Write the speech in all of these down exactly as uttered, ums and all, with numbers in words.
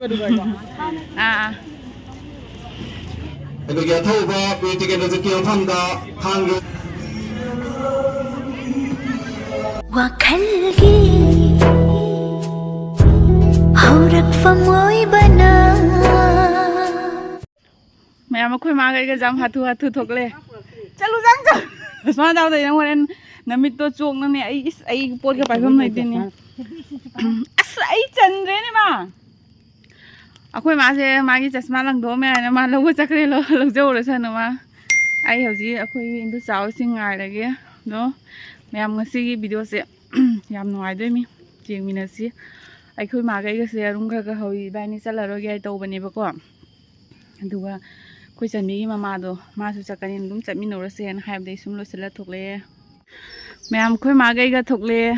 ꯑꯥ, ꯑꯥ꯫ ꯑꯗꯨꯒꯤ ꯑꯊꯧꯕ ꯕꯤꯔ ꯇꯤꯀꯦꯟꯗ꯭ꯔꯖꯤꯠꯀꯤ ꯃꯐꯝꯗ ꯊꯥꯡꯒꯤ ꯋꯥꯈꯜꯒꯤ ꯍꯧꯔꯛꯐꯝ ꯑꯣꯏꯕꯅ꯫ ꯃꯌꯥꯝ, ꯑꯩꯈꯣꯏ ꯃꯥꯒ ꯑꯩꯒꯁꯦ ꯌꯥꯝ ꯍꯥꯊꯨ ꯍꯥꯊꯨ ꯊꯣꯛꯂꯦ꯫ ꯆꯠꯂꯨ, ꯆꯪ, ꯆꯠꯂꯨ꯫ ꯁꯨꯃꯥꯏꯅ ꯇꯧꯗꯣꯏ ꯅꯪ ꯍꯣꯔꯦꯟ ꯅꯃꯤꯠꯇꯣ ꯆꯣꯛꯅꯅꯦ꯫ ꯑꯩ, ꯏꯁ, ꯑꯩ ꯄꯣꯠꯀ ꯄꯥꯏꯐꯝ ꯂꯩꯇꯦꯅꯦ꯫ ꯑꯁ, ꯑꯩ ꯆꯟꯗ꯭ꯔꯦꯅꯦ, ꯃꯥ꯫ ꯑꯩꯈꯣꯏ ꯃꯥꯁꯦ ꯃꯥꯒꯤ ꯆꯁꯃꯥ ꯂꯪꯊꯣꯛꯑꯝꯃꯦ ꯍꯥꯏꯅ ꯃꯥ ꯂꯧꯕ ꯆꯠꯈ꯭ꯔꯦ꯫ ꯂꯧ-, ꯂꯧꯖꯍꯧꯔꯁꯅꯨ ꯃꯥ꯫ ꯑꯩ ꯍꯧꯖꯤꯛ ꯑꯩꯈꯣꯏ ꯏꯟꯗꯣꯆꯥ ꯍꯣꯏꯁꯤꯡ ꯉꯥꯏꯔꯒꯦ꯫ ꯑꯗꯣ ꯃꯌꯥꯝ, ꯉꯁꯤꯒꯤ ꯚꯤꯗꯤꯑꯣꯁꯦ ꯌꯥꯝ ꯅꯨꯡꯉꯥꯏꯗꯣꯏꯃꯤ꯫ ꯌꯦꯡꯃꯤꯟꯅꯁꯤ꯫ ꯑꯩꯈꯣꯏ ꯃꯥꯒ ꯑꯩꯒꯁꯦ ꯑꯔꯨꯝ ꯈꯔ ꯈꯔ ꯍꯧꯏ ꯏꯕꯥꯅꯤ ꯆꯠꯂꯔꯣꯏꯒꯦ ꯍꯥꯏ ꯇꯧꯕꯅꯦꯕꯀꯣ꯫ ꯑꯗꯨꯒ ꯑꯩꯈꯣꯏ ꯆꯟꯕꯤꯒꯤ ꯃꯃꯥꯗꯣ ꯃꯥꯁꯨ ꯆꯠꯀꯅꯤ, ꯑꯗꯨꯝ ꯆꯠꯃꯤꯟꯅꯧꯔꯁꯦꯅ ꯍꯥꯏꯕꯗꯤ ꯑꯩ ꯁꯨꯝ ꯂꯣꯏꯁꯤꯜꯂ ꯊꯣꯛꯂꯛꯑꯦ꯫ ꯃꯌꯥꯝ, ꯑꯩꯈꯣꯏ ꯃꯥꯒ ꯑꯩꯒ ꯊꯣꯛꯂꯛꯑꯦ꯫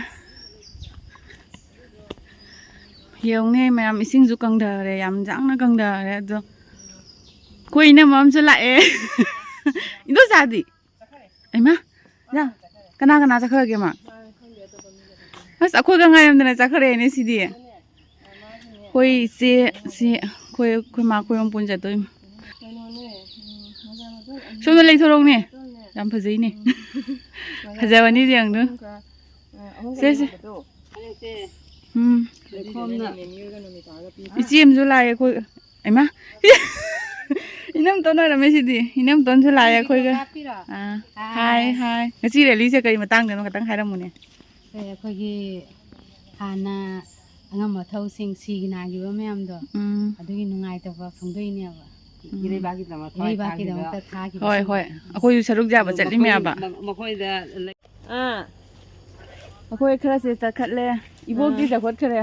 ꯌꯦꯡꯉꯨꯅꯦ ꯃꯌꯥꯝ, ꯏꯁꯤꯡꯁꯨ ꯀꯪꯊꯔꯦ, ꯌꯥꯝ ꯌꯥꯡꯅ ꯀꯪꯊꯔꯦ꯫ ꯑꯗꯣ ꯑꯩꯈꯣꯏ ꯏꯅꯝꯃ ꯑꯃꯁꯨ ꯂꯥꯛꯑꯦ꯫ ꯏꯟꯗꯣꯆꯥꯗꯤ? ꯏꯃꯥ, ꯌꯥ, ꯀꯅꯥ ꯀꯅꯥ ꯆꯠꯈ꯭ꯔꯒꯦ ꯃꯥ? ꯑꯁ, ꯑꯩꯈꯣꯏꯒ ꯉꯥꯏꯔꯝꯗꯅ ꯆꯠꯈ꯭ꯔꯦꯅꯦ ꯁꯤꯗꯤ꯫ ꯑꯩꯈꯣꯏ ꯏꯆꯦ, ꯁꯤ ꯑꯩꯈꯣꯏ, ꯑꯩꯈꯣꯏ ꯃꯥ, ꯑꯩꯈꯣꯏ ꯑꯍꯨꯝ ꯄꯨꯟ ꯆꯠꯇꯣꯏꯅꯤ꯫ ꯁꯣꯝꯗ ꯂꯩꯊꯣꯔꯛꯎꯅꯦ꯫ ꯌꯥꯝ ꯐꯖꯩꯅꯦ꯫ ꯐꯖꯕꯅꯤ ꯌꯦꯡꯗꯣ꯫ ꯁꯦ, ꯁꯦ꯫ ꯎꯝ꯫ ꯏꯆꯦ ꯑꯃꯁꯨ ꯂꯥꯛꯑꯦ ꯑꯩꯈꯣꯏ꯫ ꯏꯃꯥ꯫ ꯏꯅꯝꯇꯣꯟ ꯑꯣꯏꯔꯝꯃꯦ ꯁꯤꯗꯤ꯫ ꯏꯅꯝꯇꯣꯟꯁꯨ ꯂꯥꯛꯑꯦ ꯑꯩꯈꯣꯏꯒ꯫ ꯑꯥ꯫ ꯍꯥꯏ, ꯍꯥꯏ꯫ ꯉꯁꯤ ꯔꯦꯂꯤꯁꯦ ꯀꯔꯤ ꯃꯇꯥꯡꯗꯅꯣ ꯈꯇꯪ ꯍꯥꯏꯔꯝꯃꯨꯅꯦ꯫ ꯑꯩꯈꯣꯏꯒꯤ ꯍꯥꯟꯅ ꯑꯉꯝ ꯑꯊꯧꯁꯤꯡ ꯁꯤꯈꯤ ꯅꯥꯈꯤꯕ ꯃꯌꯥꯝꯗꯣ, ꯎꯝ꯫ ꯑꯗꯨꯒꯤ ꯅꯨꯡꯉꯥꯏꯇꯕ ꯐꯣꯡꯗꯣꯛꯏꯅꯦꯕ꯫ ꯎꯝ꯫ ꯏꯔꯩꯕꯥꯛꯀꯤꯗꯃꯛ ꯊꯋꯥꯏ ꯏꯔꯩꯕꯥꯛꯀꯤꯗꯃꯛꯇ ꯊꯥꯈꯤꯕ꯫ ꯊꯥꯈꯤꯕ ꯍꯣꯏ, ꯁꯤꯡ-, ꯍꯣꯏ꯫ ꯑꯩꯈꯣꯏꯁꯨ ꯁꯔꯨꯛ ꯌꯥꯕ ꯆꯠꯂꯤꯃꯦꯕ꯫ ꯃꯈꯣꯏ-, ꯃꯈꯣꯏꯗ ꯂꯩ-, ꯑꯥ꯫ ꯑꯩꯈꯣꯏ ꯈꯔꯁꯦ ꯆꯠꯈꯠꯂꯦ꯫ ꯏꯕꯣꯛꯇꯤ ꯑꯥ꯫ ꯆꯠꯈꯠꯈ꯭ꯔꯦ꯫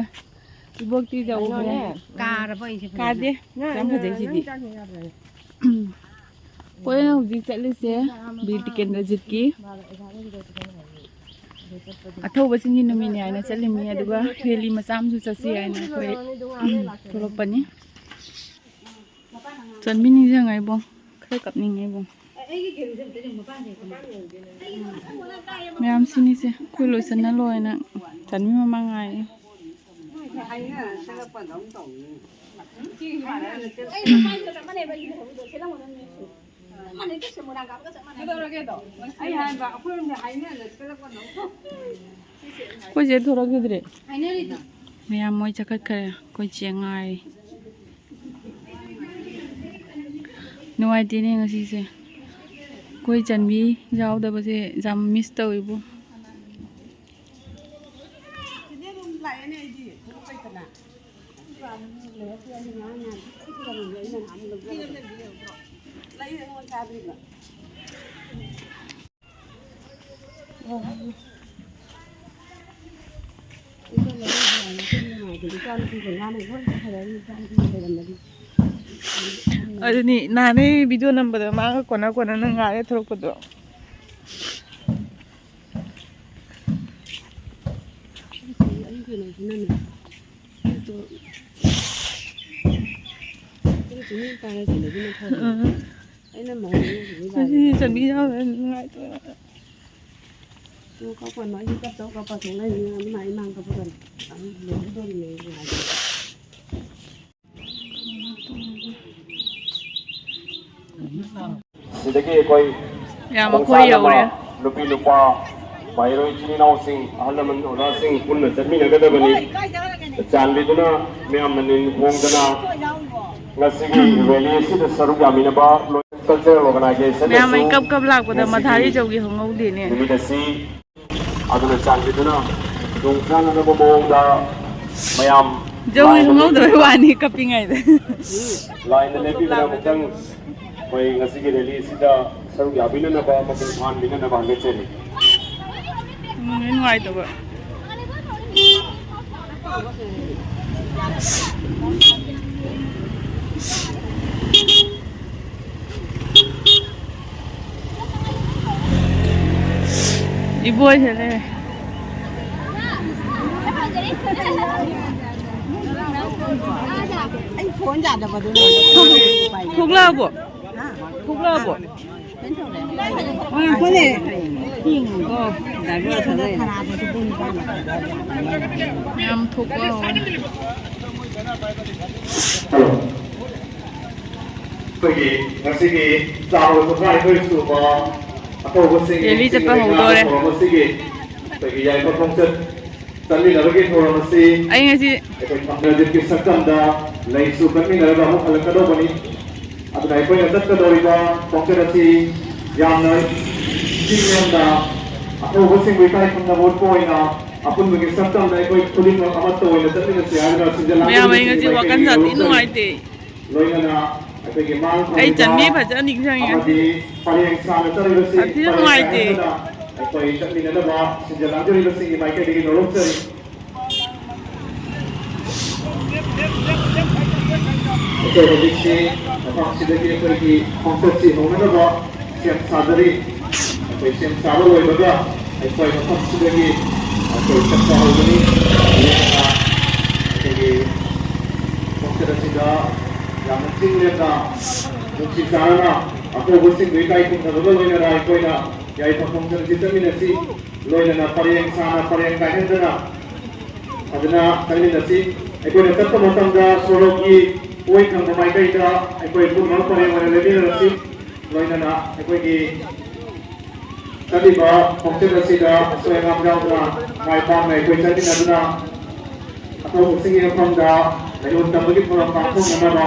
ꯏꯕꯣꯛꯇꯤ ꯌꯧꯈ꯭ꯔꯦ꯫ ꯀꯩꯅꯣꯅꯦ, ꯀꯥꯔꯕ ꯑꯩꯁꯦ ꯐꯖꯅ? ꯀꯥꯗꯦ꯫ ꯅꯪ, ꯌꯥꯝ ꯐꯖꯩ ꯅꯪ, ꯁꯤꯗꯤ꯫ ꯅꯪ ꯆꯥꯛ ꯌꯥꯗ꯭ꯔꯦ꯫ ꯎꯝ꯫ ꯑꯩꯈꯣꯏꯅ ꯍꯧꯖꯤꯛ ꯆꯠꯂꯤꯁꯦ ꯕꯤꯔ ꯇꯤꯀꯦꯟꯗ꯭ꯔꯖꯤꯠꯀꯤ ꯑꯊꯧꯕꯁꯤꯡꯒꯤ ꯅꯨꯃꯤꯠꯅꯤ ꯍꯥꯏꯅ ꯆꯠꯂꯤꯃꯤ, ꯑꯗꯨꯒ ꯔꯦꯂꯤ ꯃꯆꯥ ꯑꯃꯁꯨ ꯆꯠꯁꯤ ꯍꯥꯏꯅ ꯑꯩꯈꯣꯏ ꯊꯣꯛꯂꯛꯄꯅꯤ꯫ ꯆꯟꯕꯤ ꯅꯤꯡꯁꯤꯡꯉꯦ ꯏꯕꯨꯡ, ꯈꯔ ꯀꯞꯅꯤꯡꯉꯦ ꯏꯕꯨꯡ꯫ ꯃꯌꯥꯝ ꯁꯤꯅꯤꯁꯦ ꯑꯩꯈꯣꯏ ꯂꯣꯏꯁꯟꯅ ꯂꯣꯏꯅ ꯆꯟꯕꯤ ꯃꯃꯥ ꯉꯥꯏꯔꯤ꯫ ꯑꯩ ꯍꯥꯏꯕ ꯑꯩꯈꯣꯏꯔꯣꯝꯗ ꯍꯥꯏꯅꯅ ꯁꯦꯠꯂꯛꯄꯗꯧꯅ ꯇꯧ꯫ ꯑꯩꯈꯣꯏ ꯆꯦ ꯊꯣꯔꯛꯈꯤꯗ꯭ꯔꯦ꯫ ꯃꯌꯥꯝ ꯃꯣꯏ ꯆꯠꯈꯠꯈ꯭ꯔꯦ꯫ ꯑꯩꯈꯣꯏ ꯆꯦ ꯉꯥꯏꯔꯤ꯫ ꯅꯨꯡꯉꯥꯏꯇꯦꯅꯦ ꯉꯁꯤꯁꯦ꯫ ꯑꯩꯈꯣꯏ ꯆꯟꯕꯤ ꯌꯥꯎꯗꯕꯁꯦ ꯌꯥꯝ ꯃꯤꯁ ꯇꯧꯋꯤꯕꯨ꯫ ꯑꯗꯨꯅꯤ ꯅꯍꯥꯟꯅꯩ ꯚꯤꯗꯤꯑꯣ ꯅꯝꯕꯗ ꯃꯥꯒ ꯀꯣꯟꯅ ꯀꯣꯟꯅ ꯅꯪ ꯉꯥꯏꯔꯦ ꯊꯣꯛꯂꯛꯄꯗꯣ꯫ ꯑꯩ ꯀꯩꯅꯣꯁꯤꯅꯅꯦ, ꯑꯩꯁꯨ, ꯑꯩꯁꯨ ꯃꯤ ꯄꯥꯏꯔꯁꯤꯅꯦ, ꯑꯗꯨꯅ ꯐꯔꯦ꯫ ꯎꯝ꯫ ꯑꯩꯅ ꯃꯍꯣꯡ ꯌꯦꯡꯁꯤꯅꯤ ꯉꯁꯤ ꯆꯟꯕꯤ ꯌꯥꯎꯗꯅ ꯅꯨꯡꯉꯥꯏꯇꯦ꯫ ꯇꯨ ꯀꯞꯄꯅꯣ, ꯑꯩꯗꯤ ꯀꯞꯇꯧ ꯀꯞꯄ ꯊꯣꯛꯂꯛꯏꯅꯤ, ꯑꯗꯨꯃꯥꯏꯅ ꯏꯃꯥꯡ ꯀꯞꯄꯒꯅꯤ꯫ ꯑꯃꯨꯛ ꯂꯣꯏꯗꯣꯔꯤꯅꯦ ꯑꯩꯁꯨ ꯍꯥꯏꯗꯣ꯫ ꯁꯤꯗꯒꯤ ꯑꯩꯈꯣꯏ ꯌꯥꯝ ꯃꯈꯣꯏ ꯈꯣꯡꯁꯥꯟ ꯑꯃ, ꯌꯧꯔꯦ꯫ ꯅꯨꯄꯤ ꯅꯨꯄꯥ, ꯃꯍꯩꯔꯣꯏ ꯏꯆꯤꯟ ꯏꯅꯥꯎꯁꯤꯡ, ꯑꯍꯜ ꯂꯃꯟ ꯑꯣꯖꯥꯁꯤꯡ ꯄꯨꯟꯅ ꯆꯠꯃꯤꯟꯅꯒꯗꯕꯅꯤ꯫ ꯆꯥꯟꯕꯤꯗꯨꯅ ꯃꯌꯥꯝ ꯃꯅꯤꯡ ꯍꯣꯡꯗꯅ ꯉꯁꯤꯒꯤ ꯔꯦꯂꯤ ꯑꯁꯤꯗ ꯁꯔꯨꯛ ꯌꯥꯃꯤꯟꯅꯕ ꯂꯣꯏ ꯀꯜꯆꯔꯦꯜ ꯑꯣꯔꯒꯅꯥꯏꯖꯦꯁꯟ ꯃꯌꯥꯝ ꯑꯩ ꯀꯞ ꯀꯞ ꯂꯥꯛꯄꯗ ꯃꯊꯥꯔꯤ ꯆꯧꯒꯤ ꯍꯧꯍꯧꯗꯦꯅꯦ꯫ ꯅꯨꯃꯤꯠ ꯑꯁꯤ ꯑꯗꯨꯅ ꯆꯥꯟꯕꯤꯗꯨꯅ ꯈꯨꯗꯣꯡ ꯆꯥꯅꯅꯕ ꯃꯑꯣꯡꯗ ꯃꯌꯥꯝ ꯖꯧꯒꯤ ꯂꯥꯏꯟꯗ ꯈꯪꯍꯧꯗꯕꯩ ꯂꯦꯞꯄꯤꯗꯨꯅ ꯋꯥꯅꯤ ꯀꯞꯄꯤꯉꯩꯗ꯫ ꯂꯥꯏꯟꯗ ꯂꯦꯞꯄꯤꯗꯨꯅ ꯑꯃꯨꯛꯇꯪ ꯑꯩꯈꯣꯏ ꯉꯁꯤꯒꯤ ꯔꯦꯂꯤ ꯑꯁꯤꯗ ꯁꯔꯨꯛ ꯌꯥꯕꯤꯅꯅꯕ, ꯃꯄꯨꯡ ꯐꯥꯍꯟꯕꯤꯅꯅꯕ ꯍꯪꯒꯠꯆꯔꯤ꯫ ꯎꯝ, ꯅꯨꯡꯉꯥꯏꯇꯕ꯫ ꯏꯕꯣꯏꯁꯦ ꯂꯩꯔꯦ꯫ ꯑꯩ ꯐꯣꯟ ꯌꯥꯗꯕꯗꯨꯅꯦ꯫ ꯊꯣꯛꯂꯛꯑꯕꯣ? ꯍꯥ? ꯊꯣꯛꯂꯛꯑꯕꯣ? ꯌꯥꯝ ꯊꯣꯛꯄ ꯍꯧꯔꯦ꯫ ꯑꯩꯈꯣꯏꯒꯤ ꯉꯁꯤꯒꯤ ꯆꯥꯎꯔꯕ ꯀꯨꯟꯊ꯭ꯔꯥꯅꯤꯊꯣꯏ ꯁꯨꯕ ꯑꯊꯧꯕꯁꯤꯡꯒꯤ ꯔꯦꯂꯤ ꯆꯠꯄ ꯍꯧꯗꯣꯔꯦ꯫ ꯊꯧꯔꯝ ꯑꯁꯤꯒꯤ ꯑꯩꯈꯣꯏꯒꯤ ꯌꯥꯏꯐ ꯈꯣꯡꯆꯠ ꯆꯠꯃꯤꯟꯅꯕꯒꯤ ꯊꯧꯔꯝ ꯑꯁꯤ ꯑꯩ ꯉꯁꯤ ꯑꯩꯈꯣꯏ ꯊꯪꯅꯖꯤꯠꯀꯤ ꯁꯛꯇꯝꯗ ꯂꯩꯁꯨ ꯀꯠꯃꯤꯟꯅꯔꯒ ꯑꯃꯨꯛ ꯍꯜꯂꯛꯀꯗꯧꯕꯅꯤ꯫ ꯑꯗꯨꯅ ꯑꯩꯈꯣꯏꯅ ꯆꯠꯀꯗꯧꯔꯤꯕ ꯈꯣꯡꯆꯠ ꯑꯁꯤ ꯌꯥꯝꯅ ꯆꯤꯡꯂꯦꯝꯅ ꯑꯊꯧꯕꯁꯤꯡꯕꯨ ꯏꯀꯥꯏ ꯈꯨꯝꯅꯕ ꯎꯠꯄ ꯑꯣꯏꯅ ꯑꯄꯨꯟꯕꯒꯤ ꯁꯛꯇꯝꯗ ꯑꯩꯈꯣꯏ ꯈꯨꯗꯤꯡꯃꯛ ꯑꯃꯠꯇ ꯑꯣꯏꯅ ꯆꯠꯃꯤꯟꯅꯁꯤ ꯍꯥꯏꯗꯨꯅ ꯁꯤꯟꯖ ꯃꯌꯥꯝ, ꯑꯩ ꯂꯥꯡꯖꯔꯤꯕꯁꯤꯡꯒꯤ ꯉꯁꯤ ꯋꯥꯈꯜ ꯃꯥꯏꯀꯩꯗꯒꯤ ꯖꯥꯇꯤ ꯅꯣꯡꯆꯨꯝ ꯅꯨꯡꯉꯥꯏꯇꯦ꯫ ꯂꯣꯏꯅꯅ ꯑꯩꯈꯣꯏꯒꯤ ꯃꯥꯡ ꯑꯩ ꯊꯝꯂꯤꯕ ꯆꯟꯕꯤ ꯐꯖꯅ ꯅꯤꯡꯁꯤꯡꯉꯦ꯫ ꯑꯃꯗꯤ ꯄꯔꯦꯡ ꯁꯥꯅ ꯆꯠꯂꯤꯕꯁꯤꯡ ꯁꯥꯊꯤꯅ ꯄꯔꯦꯡ ꯅꯨꯡꯉꯥꯏꯇꯦ꯫ ꯀꯥꯏꯍꯟꯗꯅ ꯑꯩꯈꯣꯏ ꯆꯠꯃꯤꯟꯅꯅꯕ ꯁꯤꯟꯖ ꯂꯥꯡꯖꯔꯤꯕꯁꯤꯡꯒꯤ ꯃꯥꯏꯀꯩꯗꯒꯤ ꯅꯣꯂꯨꯛꯆꯔꯤ꯫ ꯑꯩꯈꯣꯏ ꯍꯧꯖꯤꯛꯁꯤ ꯃꯐꯝꯁꯤꯗꯒꯤ ꯑꯩꯈꯣꯏꯒꯤ ꯈꯣꯡꯆꯠꯁꯤ ꯍꯧꯅꯅꯕ ꯁꯦꯝ ꯁꯥꯖꯔꯤ꯫ ꯑꯩꯈꯣꯏ ꯁꯦꯝ ꯁꯥꯕ ꯂꯣꯏꯕꯒ ꯑꯩꯈꯣꯏ ꯃꯐꯝꯁꯤꯗꯒꯤ ꯑꯩꯈꯣꯏ ꯆꯠꯄ ꯍꯧꯒꯅꯤ꯫ ꯑꯗꯨꯅ ꯑꯩꯈꯣꯏꯒꯤ ꯈꯣꯡꯆꯠ ꯑꯁꯤꯗ ꯌꯥꯝꯅ ꯆꯤꯡ ꯂꯦꯝꯅ ꯅꯨꯡꯁꯤ ꯆꯥꯟꯅꯅ ꯑꯊꯧꯕꯁꯤꯡꯕꯨ ꯏꯀꯥꯏ ꯈꯨꯝꯅꯕꯒ ꯂꯣꯏꯅꯅ ꯑꯩꯈꯣꯏꯅ ꯌꯥꯏꯐ ꯈꯣꯡꯆꯠ ꯑꯁꯤ ꯆꯠꯃꯤꯟꯅꯁꯤ꯫ ꯂꯣꯏꯅꯅ ꯄꯔꯦꯡ ꯁꯥꯅ ꯄꯔꯦꯡ ꯀꯥꯏꯍꯟꯗꯅ ꯐꯖꯅ ꯆꯠꯃꯤꯟꯅꯁꯤ꯫ ꯑꯩꯈꯣꯏꯅ ꯆꯠꯄ ꯃꯇꯝꯗ ꯁꯣꯔꯣꯛꯀꯤ ꯑꯣꯏ ꯊꯪꯕ ꯃꯥꯏꯀꯩꯗ ꯑꯩꯈꯣꯏ ꯄꯨꯝꯅꯃꯛ ꯄꯔꯦꯡ ꯑꯣꯏꯅ ꯂꯦꯞꯃꯤꯟꯅꯔꯁꯤ꯫ ꯂꯣꯏꯅꯅ ꯑꯩꯈꯣꯏꯒꯤ ꯆꯠꯂꯤꯕ ꯈꯣꯡꯆꯠ ꯑꯁꯤꯗ ꯑꯁꯣꯏ ꯑꯉꯥꯝ ꯌꯥꯎꯗꯅ ꯃꯥꯏ ꯄꯥꯛꯅ ꯑꯩꯈꯣꯏ ꯆꯠꯃꯤꯟꯅꯗꯨꯅ ꯑꯊꯧꯕꯁꯤꯡꯒꯤ ꯃꯐꯝꯗ ꯂꯩꯔꯣꯟ ꯇꯝꯕꯒꯤ ꯊꯧꯔꯝ ꯄꯥꯡꯊꯣꯛꯅꯅꯕ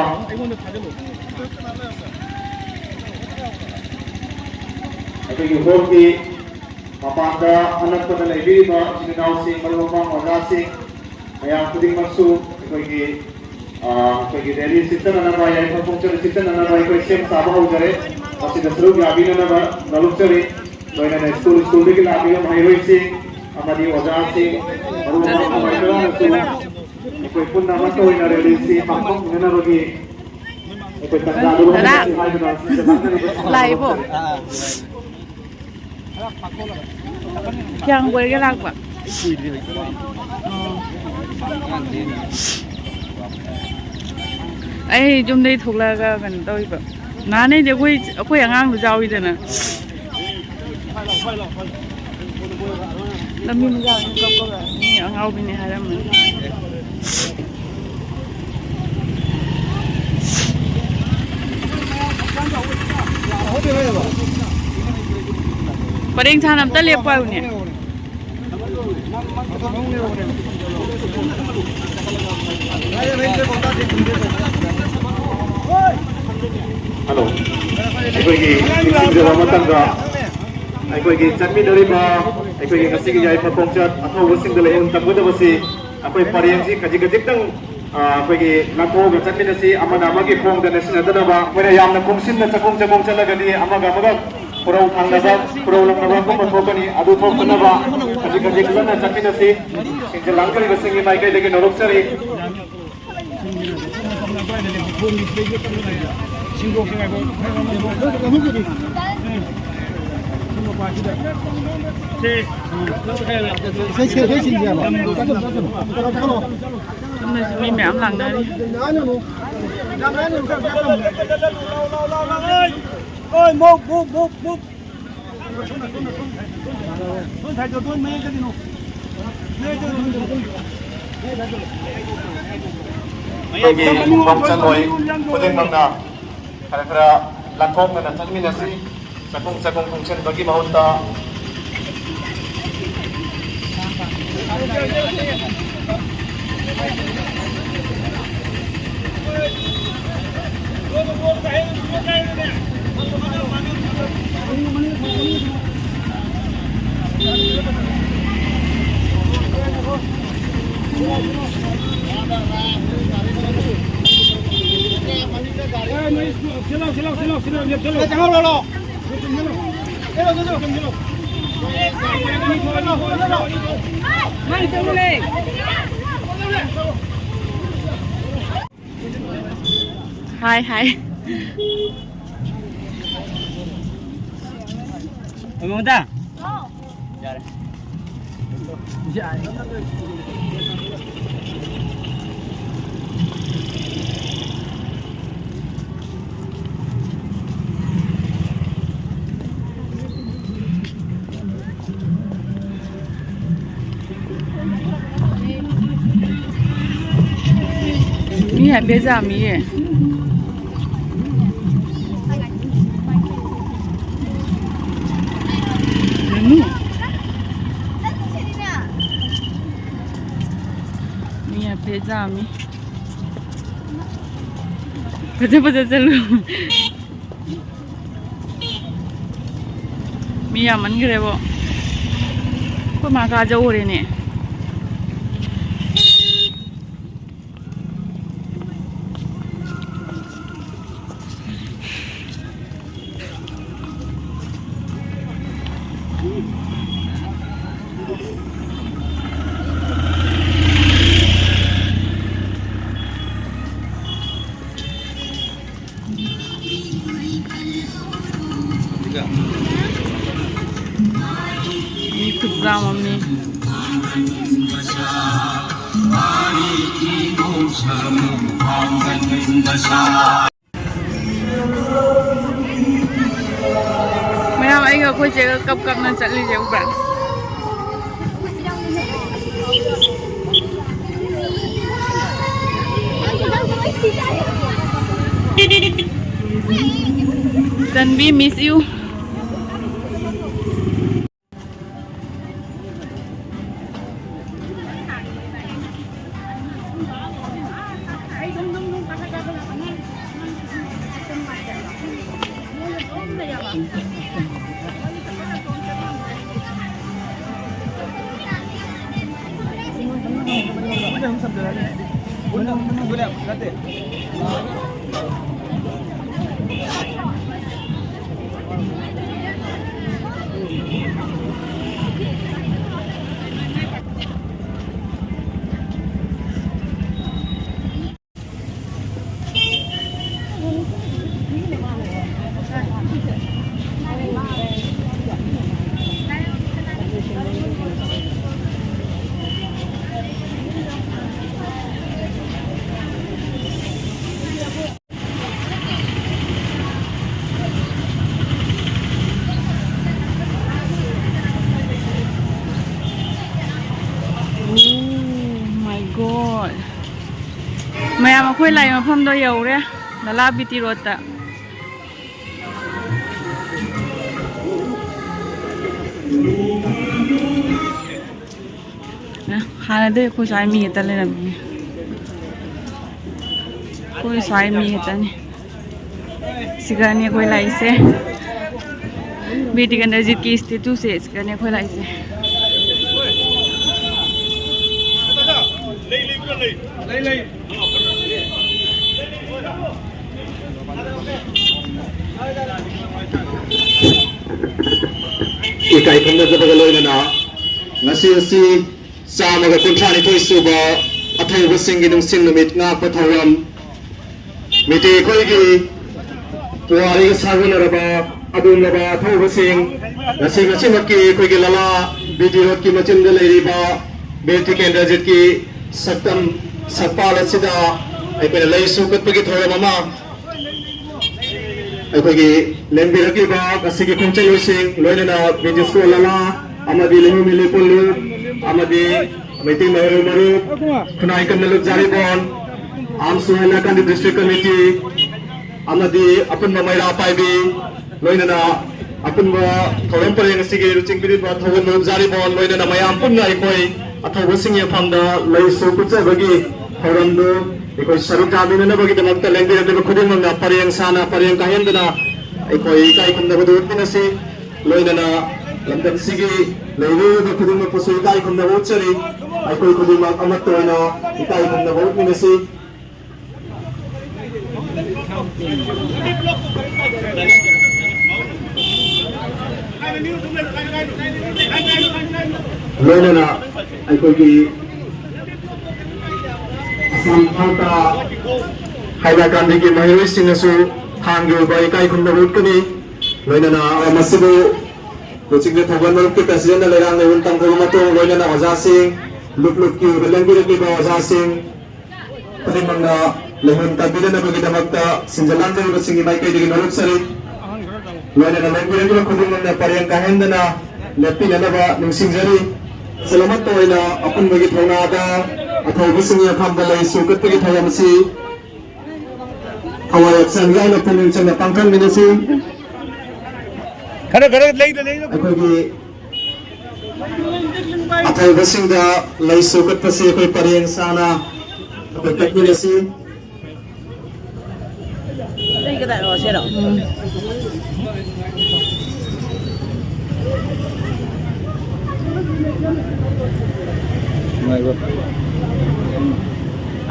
ꯑꯩꯈꯣꯏꯒꯤ ꯍꯣꯜꯒꯤ ꯃꯄꯥꯟꯗ ꯑꯅꯛꯄꯗ ꯂꯩꯕꯤꯔꯤꯕ ꯏꯆꯤꯟ ꯏꯅꯥꯎꯁꯤꯡ, ꯃꯔꯨꯞ ꯃꯄꯥꯡ, ꯑꯣꯖꯥꯁꯤꯡ, ꯃꯌꯥꯝ ꯈꯨꯗꯤꯡꯃꯛꯁꯨ ꯑꯩꯈꯣꯏꯒꯤ, ꯑ, ꯑꯩꯈꯣꯏꯒꯤ ꯔꯦꯂꯤ ꯁꯤꯟꯖꯅꯅꯕ, ꯌꯥꯏꯐ ꯈꯣꯡꯆꯠ ꯁꯤꯟꯖꯅꯅꯕ ꯑꯩꯈꯣꯏ ꯁꯦꯝ ꯁꯥꯕ ꯍꯧꯖꯔꯦ꯫ ꯃꯁꯤꯗ ꯁꯔꯨꯛ ꯌꯥꯕꯤꯅꯅꯕ ꯅꯣꯂꯨꯛꯆꯔꯤ꯫ ꯂꯣꯏꯅꯅ ꯁ꯭ꯀꯨꯜ ꯁ꯭ꯀꯨꯜꯗꯒꯤ ꯂꯥꯛꯂꯤꯕ ꯃꯍꯩꯔꯣꯏꯁꯤꯡ ꯑꯃꯗꯤ ꯑꯣꯖꯥꯁꯤꯡ, ꯃꯔꯨꯞ ꯃꯄꯥꯡ ꯀꯌꯥ ꯑꯃꯁꯨ ꯑꯩꯈꯣꯏ ꯄꯨꯟꯅ ꯑꯃꯠꯇ ꯑꯣꯏꯅ ꯔꯦꯂꯤꯁꯤ ꯄꯥꯡꯊꯣꯛꯃꯤꯟꯅꯅꯕꯒꯤ ꯑꯩꯈꯣꯏ ꯇꯥꯟꯖꯥꯗꯨ ꯗꯗꯥ꯫ ꯂꯧꯍꯟꯁꯤ ꯍꯥꯏꯗꯨꯅ ꯁꯤꯗ ꯂꯥꯛꯅꯔꯤꯕ ꯂꯥꯛꯏꯕꯣ? ꯀꯌꯥꯝ ꯀꯨꯏꯔꯒꯦ ꯂꯥꯛꯄ? ꯑꯣ꯫ ꯑꯩ ꯌꯨꯝꯗꯒꯤ ꯊꯣꯛꯂꯛꯑꯒ ꯀꯩꯅꯣ ꯇꯧꯔꯤꯕ꯫ ꯅꯍꯥꯟꯅꯩꯗꯤ ꯑꯩꯈꯣꯏ ꯑꯩꯈꯣꯏ ꯑꯉꯥꯡꯗꯣ ꯌꯥꯎꯋꯤꯗꯅ꯫ ꯂꯝꯕꯤ ꯃꯌꯥꯗ ꯀꯞꯄꯒ ꯃꯤ ꯑꯉꯥꯎꯕꯤꯅꯦ ꯍꯥꯏꯔꯝꯕꯅꯤ꯫ ꯄꯔꯦꯡ ꯁꯥꯅ ꯑꯝꯇ ꯂꯦꯞꯄꯣ ꯍꯥꯏꯕꯅꯦ꯫ ꯍꯜꯂꯣ꯫ ꯑꯩꯈꯣꯏꯒꯤ ꯅꯤꯡꯁꯤꯡꯖꯕ ꯃꯇꯝꯗ ꯑꯩꯈꯣꯏꯒꯤ ꯆꯠꯃꯤꯟꯅꯔꯤꯕ ꯑꯩꯈꯣꯏꯒꯤ ꯉꯁꯤꯒꯤ ꯌꯥꯏꯐ ꯈꯣꯡꯆꯠ ꯑꯊꯧꯕꯁꯤꯡꯗ ꯂꯩꯍꯣꯟ ꯇꯝꯒꯗꯕꯁꯤ ꯑꯩꯈꯣꯏ ꯄꯔꯦꯡꯁꯤ ꯈꯖꯤꯛ ꯈꯖꯤꯛꯇꯪ, ꯑ, ꯑꯩꯈꯣꯏꯒꯤ ꯂꯥꯟꯊꯣꯛꯑꯒ ꯆꯠꯃꯤꯟꯅꯁꯤ꯫ ꯑꯃꯅ ꯑꯃꯒꯤ ꯈꯣꯡꯗ ꯅꯦꯠꯁꯤꯟꯅꯗꯅꯕ꯫ ꯑꯩꯈꯣꯏꯅ ꯌꯥꯝꯅ ꯀꯨꯡꯁꯤꯟꯅ ꯆꯈꯣꯡ ꯆꯈꯣꯡ ꯆꯠꯂꯒꯗꯤ ꯑꯃꯒ ꯑꯃꯒ ꯈꯨꯔꯧ ꯊꯥꯡꯅꯕ, ꯈꯨꯔꯧ ꯂꯪꯅꯕꯒꯨꯝꯕ ꯊꯣꯛꯀꯅꯤ꯫ ꯑꯗꯨ ꯊꯣꯛꯇꯅꯕ ꯈꯖꯤꯛ ꯈꯖꯤꯛ ꯂꯣꯟꯅ ꯆꯠꯃꯤꯟꯅꯁꯤ꯫ ꯁꯤꯡꯖ ꯂꯥꯡꯕꯤꯔꯤꯕꯁꯤꯡꯒꯤ ꯃꯥꯏꯀꯩꯗꯒꯤ ꯅꯣꯂꯨꯛꯆꯔꯤ꯫ ꯁꯣꯝꯗꯁꯨ ꯃꯤ ꯃꯌꯥꯝ ꯂꯥꯛꯅꯔꯤ꯫ Hey, move, move, move, move. ꯑꯩꯈꯣꯏꯒꯤ ꯈꯣꯡꯆꯠꯂꯣꯏ ꯈꯨꯗꯤꯡꯃꯛꯅ ꯈꯔ ꯈꯔ ꯂꯥꯟꯊꯣꯛꯅꯅ ꯆꯠꯃꯤꯟꯅꯁꯤ꯫ ꯆꯥꯛꯈꯨꯝ ꯆꯥꯛꯈꯨꯝ ꯈꯣꯡꯁꯤꯟꯕꯒꯤ ꯃꯍꯨꯠꯇ꯫ ꯍꯥꯏ, ꯍꯥꯏ꯫ ꯃꯃꯣꯟꯗ꯫ ꯌꯥꯔꯦ꯫ ꯌꯥꯔꯦ꯫ ꯌꯥꯝ ꯕꯦꯖꯥꯝꯃꯤꯌꯦ꯫ ꯉꯥꯅꯨ꯫ ꯃꯤ ꯌꯥꯝ ꯕꯦꯖꯥꯝꯃꯤ꯫ ꯐꯖ ꯐꯖ ꯆꯠꯂꯨ꯫ ꯃꯤ ꯌꯥꯝꯃꯟꯈ꯭ꯔꯦꯕꯣ꯫ ꯑꯩꯈꯣꯏ ꯃꯥ ꯀꯥꯖꯧꯔꯦꯅꯦ꯫ ꯃꯤ ꯈꯨꯠꯌꯥꯝ ꯑꯃꯅꯤ꯫ ꯃꯌꯥꯝ ꯑꯩꯒ ꯑꯩꯈꯣꯏ ꯆꯦꯒ ꯀꯞ ꯀꯞꯅ ꯆꯠꯂꯤꯁꯦ ꯎꯕ꯭ꯔꯥ? ꯆꯟꯕꯤ, miss you. ꯑꯩꯈꯣꯏ ꯂꯥꯛꯏ ꯃꯐꯝꯗꯣ ꯌꯧꯔꯦ, ꯂꯂꯥ ꯕꯤ ꯇꯤ ꯔꯣꯗꯇ꯫ ꯑꯦ, ꯍꯥꯟꯅꯗꯩ ꯑꯩꯈꯣꯏ ꯁ꯭ꯋꯥꯏ ꯃꯤ ꯈꯛꯇ ꯂꯩꯔꯝꯃꯤꯅꯦ꯫ ꯑꯩꯈꯣꯏ ꯁ꯭ꯋꯥꯏ ꯃꯤ ꯈꯛꯇꯅꯤ꯫ ꯁꯤꯒꯅꯤ ꯑꯩꯈꯣꯏ ꯂꯥꯛꯏꯁꯦ꯫ ꯕꯤꯔ ꯇꯤꯀꯦꯟꯗ꯭ꯔꯖꯤꯠꯀꯤ statue ꯁꯦ ꯁꯤꯒꯅꯤ ꯑꯩꯈꯣꯏ ꯂꯥꯛꯏꯁꯦ꯫ ꯏꯀꯥꯏ ꯈꯨꯝꯅꯖꯕꯒ ꯂꯣꯏꯅꯅ ꯉꯁꯤ ꯑꯁꯤ ꯆꯥꯝꯃꯒ ꯀꯨꯟꯊ꯭ꯔꯥ ꯅꯤꯊꯣꯏ ꯁꯨꯕ ꯑꯊꯧꯕꯁꯤꯡꯒꯤ ꯅꯨꯡꯁꯤꯡ ꯅꯨꯃꯤꯠ ꯉꯥꯛꯄ ꯊꯧꯔꯝ, ꯃꯩꯇꯩ ꯑꯩꯈꯣꯏꯒꯤ ꯄꯨꯋꯥꯔꯤꯒ ꯁꯥꯒꯣꯟꯅꯔꯕ ꯑꯗꯨꯒꯨꯝꯂꯕ ꯑꯊꯧꯕꯁꯤꯡ, ꯉꯁꯤ ꯃꯁꯤꯃꯛꯀꯤ ꯑꯩꯈꯣꯏꯒꯤ ꯂꯂꯥ ꯕꯤ ꯇꯤ ꯔꯣꯗꯀꯤ ꯃꯆꯤꯟꯗ ꯂꯩꯔꯤꯕ ꯕꯤꯔ ꯇꯤꯀꯦꯟꯗ꯭ꯔꯖꯤꯠꯀꯤ ꯁꯛꯇꯝ ꯁꯛꯄꯥꯜ ꯑꯁꯤꯗ ꯑꯩꯈꯣꯏꯅ ꯂꯩꯁꯨ ꯀꯠꯄꯒꯤ ꯊꯧꯔꯝ ꯑꯃ ꯑꯩꯈꯣꯏꯒꯤ ꯂꯦꯡꯕꯤꯔꯛꯂꯤꯕ ꯉꯁꯤꯒꯤ ꯈꯣꯡꯆꯠꯂꯣꯏꯁꯤꯡ, ꯂꯣꯏꯅꯅ ꯕꯤꯖꯤꯁꯀꯣ ꯂꯂꯥ ꯑꯃꯗꯤ ꯂꯩꯍꯧꯃꯤ ꯂꯩꯄꯨꯜꯂꯨ ꯑꯃꯗꯤ ꯃꯩꯇꯩ ꯃꯔꯨꯞ ꯃꯔꯨꯞ, ꯈꯨꯟꯅꯥꯏ ꯀꯟꯅ ꯂꯨꯞ ꯖꯥꯔꯤꯕꯣꯟ, ꯑꯥꯝꯁꯨ ꯍꯥꯏꯂꯥꯀꯥꯟꯗꯤ district committee ꯑꯃꯗꯤ ꯑꯄꯨꯟꯕ ꯃꯩꯔꯥ ꯄꯥꯏꯕꯤ, ꯂꯣꯏꯅꯅ ꯑꯄꯨꯟꯕ ꯊꯧꯔꯝ ꯄꯔꯦꯡ ꯑꯁꯤꯒꯤ ꯂꯨꯆꯤꯡꯕꯤꯔꯤꯕ ꯊꯧꯒꯜ ꯃꯔꯨꯞ ꯖꯥꯔꯤꯕꯣꯟ, ꯂꯣꯏꯅꯅ ꯃꯌꯥꯝ ꯄꯨꯟꯅ ꯑꯩꯈꯣꯏ ꯑꯊꯧꯕꯁꯤꯡꯒꯤ ꯃꯐꯝꯗ ꯂꯩꯁꯨ ꯀꯠꯆꯕꯒꯤ ꯊꯧꯔꯝꯗꯨ ꯑꯩꯈꯣꯏ ꯁꯔꯨꯛ ꯌꯥꯃꯤꯟꯅꯅꯕꯒꯤꯗꯃꯛꯇ ꯂꯦꯡꯕꯤꯔꯛꯂꯤꯕ ꯈꯨꯗꯤꯡꯃꯛꯅ ꯄꯔꯦꯡ ꯁꯥꯅ, ꯄꯔꯦꯡ ꯀꯥꯏꯍꯟꯗꯅ ꯑꯩꯈꯣꯏ ꯏꯀꯥꯏ ꯈꯨꯝꯅꯕꯗꯨ ꯎꯠꯃꯤꯟꯅꯁꯤ꯫ ꯂꯣꯏꯅꯅ ꯂꯝꯗꯝꯁꯤꯒꯤ ꯂꯩꯔꯣꯏꯕ ꯈꯨꯗꯤꯡꯃꯛꯄꯨꯁꯨ ꯏꯀꯥꯏ ꯈꯨꯝꯅꯕ ꯎꯠꯆꯔꯤ꯫ ꯑꯩꯈꯣꯏ ꯈꯨꯗꯤꯡꯃꯛ ꯑꯃꯠꯇ ꯑꯣꯏꯅ ꯏꯀꯥꯏ ꯈꯨꯝꯅꯕ ꯎꯠꯃꯤꯟꯅꯁꯤ꯫ ꯂꯣꯏꯅꯅ ꯑꯩꯈꯣꯏꯒꯤ ꯑꯁꯥꯝ ꯊꯥꯡꯇꯥ ꯍꯥꯏꯂꯥꯀꯥꯟꯗꯤꯒꯤ ꯃꯍꯩꯔꯣꯏꯁꯤꯡꯅꯁꯨ ꯊꯥꯡꯒꯤ ꯑꯣꯏꯕ ꯏꯀꯥꯏ ꯈꯨꯝꯅꯕ ꯎꯠꯀꯅꯤ꯫ ꯂꯣꯏꯅꯅ ꯃꯁꯤꯕꯨ ꯂꯨꯆꯤꯡꯕ ꯊꯧꯒꯜ ꯃꯔꯨꯞꯀꯤ president ꯅ ꯂꯩꯔꯥꯡ ꯂꯩꯔꯨꯝ ꯇꯝꯈ꯭ꯔꯕ ꯃꯇꯨꯡ, ꯂꯣꯏꯅꯅ ꯑꯣꯖꯥꯁꯤꯡ, ꯂꯨꯞ ꯂꯨꯞꯀꯤ ꯑꯣꯏꯕ ꯂꯦꯡꯕꯤꯔꯛꯂꯤꯕ ꯑꯣꯖꯥꯁꯤꯡ ꯈꯨꯗꯤꯡꯃꯛꯅ ꯂꯩꯐꯝ ꯇꯝꯕꯤꯅꯅꯕꯒꯤꯗꯃꯛꯇ ꯁꯤꯟꯖ ꯂꯥꯡꯖꯔꯤꯕꯁꯤꯡꯒꯤ ꯃꯥꯏꯀꯩꯗꯒꯤ ꯅꯣꯂꯨꯛꯆꯔꯤ꯫ ꯂꯣꯏꯅꯅ ꯂꯦꯡꯕꯤꯔꯛꯂꯤꯕ ꯈꯨꯗꯤꯡꯃꯛꯅ ꯄꯔꯦꯡ ꯀꯥꯏꯍꯟꯗꯅ ꯂꯦꯞꯄꯤꯅꯅꯕ ꯅꯤꯡꯁꯤꯡꯖꯔꯤ꯫ ꯁꯤꯂꯃꯠꯇ ꯑꯣꯏꯅ ꯑꯄꯨꯟꯕꯒꯤ ꯊꯧꯅꯥꯗ ꯑꯊꯧꯕꯁꯤꯡꯒꯤ ꯃꯐꯝꯗ ꯂꯩꯁꯨ ꯀꯠꯄꯒꯤ ꯊꯧꯔꯝ ꯑꯁꯤ ꯊꯋꯥꯏ ꯍꯛꯆꯥꯡ ꯌꯥꯎꯅ ꯄꯨꯛꯅꯤꯡ ꯆꯪꯅ ꯄꯥꯡꯊꯣꯛꯃꯤꯟꯅꯁꯤ꯫ ꯈꯔ ꯈꯔ ꯂꯩꯗ ꯂꯩꯗ꯫ ꯑꯩꯈꯣꯏꯒꯤ ꯑꯊꯧꯕꯁꯤꯡꯗ ꯂꯩꯁꯨ ꯀꯠꯄꯁꯤ ꯑꯩꯈꯣꯏ ꯄꯔꯦꯡ ꯁꯥꯅ ꯑꯩꯈꯣꯏ ꯀꯠꯃꯤꯟꯅꯁꯤ꯫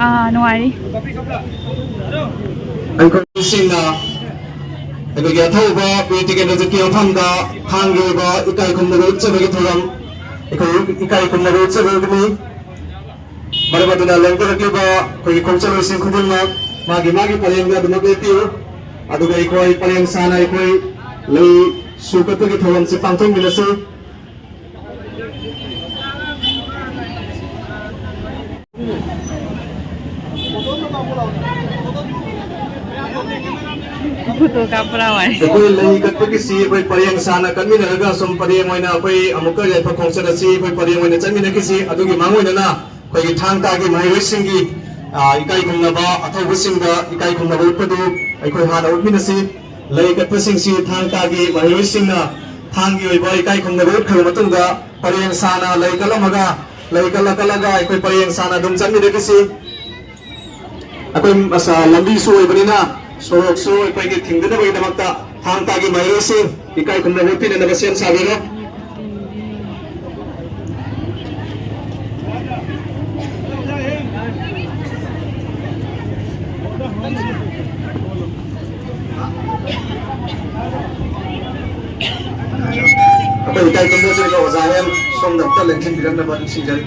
ꯑꯥ, ꯅꯨꯡꯉꯥꯏꯔꯤ꯫ ꯑꯩꯈꯣꯏꯁꯤꯡꯅ ꯑꯩꯈꯣꯏꯒꯤ ꯑꯊꯧꯕ ꯕꯤꯔ ꯇꯤꯀꯦꯟꯗ꯭ꯔꯖꯤꯠꯀꯤ ꯃꯐꯝꯗ ꯊꯥꯡꯒꯤ ꯑꯣꯏꯕ ꯏꯀꯥꯏ ꯈꯨꯝꯅꯕ ꯎꯠꯆꯕꯒꯤ ꯊꯧꯔꯝ ꯑꯩꯈꯣꯏ ꯏꯀꯥꯏ ꯈꯨꯝꯅꯕ ꯎꯠꯆꯕꯒꯤꯅꯤ꯫ ꯃꯔꯝ ꯑꯗꯨꯅ ꯂꯦꯡꯊꯔꯛꯂꯤꯕ ꯑꯩꯈꯣꯏꯒꯤ ꯈꯣꯡꯆꯠꯂꯣꯏꯁꯤꯡ ꯈꯨꯗꯤꯡꯃꯛ ꯃꯥꯒꯤ ꯃꯥꯒꯤ ꯄꯔꯦꯡꯗ ꯑꯗꯨꯃꯛ ꯂꯦꯞꯄꯤꯌꯨ꯫ ꯑꯗꯨꯒ ꯑꯩꯈꯣꯏ ꯄꯔꯦꯡ ꯁꯥꯅ ꯑꯩꯈꯣꯏ ꯂꯩ ꯁꯨ ꯀꯠꯄꯒꯤ ꯊꯧꯔꯝꯁꯤ ꯄꯥꯡꯊꯣꯛꯃꯤꯟꯅꯁꯤ꯫ ꯐꯣꯇꯣ ꯀꯥꯞꯄ꯭ꯔꯥ ꯋꯥꯏ? ꯑꯩꯈꯣꯏ ꯂꯩ ꯀꯠꯄꯒꯤꯁꯤ ꯑꯩꯈꯣꯏ ꯄꯔꯦꯡ ꯁꯥꯅ ꯀꯠꯃꯤꯟꯅꯔꯒ ꯁꯨꯝ ꯄꯔꯦꯡ ꯑꯣꯏꯅ ꯑꯩꯈꯣꯏ ꯑꯃꯨꯛꯀ ꯌꯥꯏꯐ ꯈꯣꯡꯆꯠ ꯑꯁꯤ ꯑꯩꯈꯣꯏ ꯄꯔꯦꯡ ꯑꯣꯏꯅ ꯆꯠꯃꯤꯟꯅꯈꯤꯁꯤ꯫ ꯑꯗꯨꯒꯤ ꯃꯥꯡꯑꯣꯏꯅꯅ ꯑꯩꯈꯣꯏꯒꯤ ꯊꯥꯡ ꯇꯥꯒꯤ ꯃꯍꯩꯔꯣꯏꯁꯤꯡꯒꯤ, ꯑ, ꯏꯀꯥꯏ ꯈꯨꯝꯅꯕ, ꯑꯊꯧꯕꯁꯤꯡꯗ ꯏꯀꯥꯏ ꯈꯨꯝꯅꯕ ꯎꯠꯄꯗꯨ ꯑꯩꯈꯣꯏ ꯍꯥꯟꯅ ꯎꯠꯃꯤꯟꯅꯁꯤ꯫ ꯂꯩ ꯀꯠꯄꯁꯤꯡꯁꯤ ꯊꯥꯡ ꯇꯥꯒꯤ ꯃꯍꯩꯔꯣꯏꯁꯤꯡꯅ ꯊꯥꯡꯒꯤ ꯑꯣꯏꯕ ꯏꯀꯥꯏ ꯈꯨꯝꯅꯕ ꯎꯠꯈ꯭ꯔꯕ ꯃꯇꯨꯡꯗ ꯄꯔꯦꯡ ꯁꯥꯅ ꯂꯩ ꯀꯠꯂꯝꯃꯒ, ꯂꯩ ꯀꯠꯂ ꯀꯠꯂꯒ ꯑꯩꯈꯣꯏ ꯄꯔꯦꯡ ꯁꯥꯅ ꯑꯗꯨꯝ ꯆꯠꯃꯤꯟꯅꯈꯤꯁꯤ꯫ ꯑꯩꯈꯣꯏ ꯃꯁꯥ ꯂꯝꯕꯤꯁꯨ ꯑꯣꯏꯕꯅꯤꯅ ꯁꯣꯔꯣꯛꯁꯨ ꯑꯩꯈꯣꯏꯒꯤ ꯊꯤꯡꯗꯅꯕꯒꯤꯗꯃꯛꯇ ꯊꯥꯡ ꯇꯥꯒꯤ ꯃꯍꯩꯔꯣꯏꯁꯤꯡ ꯏꯀꯥꯏ ꯈꯨꯝꯅꯕ ꯎꯠꯄꯤꯅꯅꯕ ꯁꯦꯝ ꯁꯥꯕꯤꯔꯣ꯫ ꯑꯩꯈꯣꯏ ꯏꯀꯥꯏ ꯈꯨꯝꯅꯖꯔꯤꯕ ꯑꯣꯖꯥ ꯑꯦꯝ ꯁꯣꯝꯗ ꯑꯝꯇ ꯂꯦꯡꯁꯤꯟꯕꯤꯔꯛꯅꯕ ꯅꯤꯡꯁꯤꯡꯖꯔꯤ꯫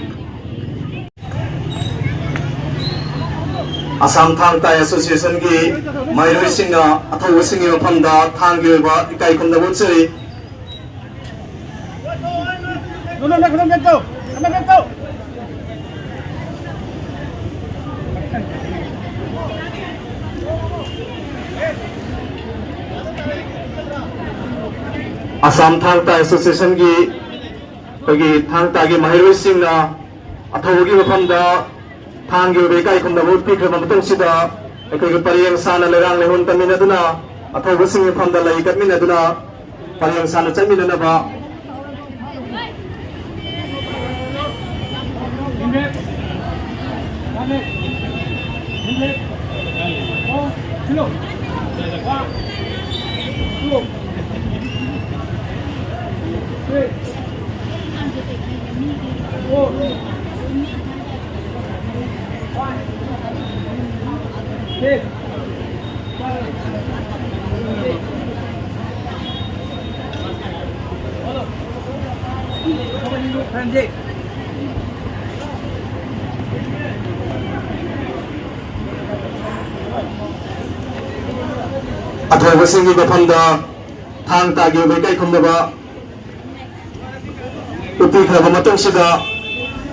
ꯑꯁꯥꯝ ꯊꯥꯡ ꯇꯥ ꯑꯦꯁꯣꯁꯤꯌꯦꯁꯟꯒꯤ ꯃꯍꯩꯔꯣꯏꯁꯤꯡꯅ ꯑꯊꯧꯕꯁꯤꯡꯒꯤ ꯃꯐꯝꯗ ꯊꯥꯡꯒꯤ ꯑꯣꯏꯕ ꯏꯀꯥꯏ ꯈꯨꯝꯅꯕ ꯎꯠꯆꯔꯤ꯫ ꯑꯁꯥꯝ ꯊꯥꯡ ꯇꯥ ꯑꯦꯁꯣꯁꯤꯌꯦꯁꯟꯒꯤ ꯑꯩꯈꯣꯏꯒꯤ ꯊꯥꯡ ꯇꯥꯒꯤ ꯃꯍꯩꯔꯣꯏꯁꯤꯡꯅ ꯑꯊꯧꯕꯒꯤ ꯃꯐꯝꯗ ꯊꯥꯡꯒꯤ ꯑꯣꯏꯕ ꯏꯀꯥꯏ ꯈꯨꯝꯅꯕ ꯎꯠꯄꯤꯈ꯭ꯔꯕ ꯃꯇꯨꯡꯁꯤꯗ, ꯑꯩꯈꯣꯏꯒꯤ ꯄꯔꯦꯡ ꯁꯥꯅ ꯂꯩꯔꯥꯡ ꯂꯩꯍꯣꯟ ꯇꯝꯃꯤꯟꯅꯗꯨꯅ, ꯑꯊꯧꯕꯁꯤꯡꯒꯤ ꯃꯐꯝꯗ ꯂꯩ ꯀꯠꯃꯤꯟꯅꯗꯨꯅ ꯄꯔꯦꯡ ꯁꯥꯅ ꯆꯠꯃꯤꯟꯅꯅꯕ꯫ ꯑꯊꯧꯕꯁꯤꯡꯒꯤ ꯃꯐꯝꯗ ꯊꯥꯡ ꯇꯥꯒꯤ ꯑꯣꯏꯕ ꯏꯀꯥꯏ ꯈꯨꯝꯅꯕ ꯎꯠꯄꯤꯈ꯭ꯔꯕ ꯃꯇꯨꯡꯁꯤꯗ,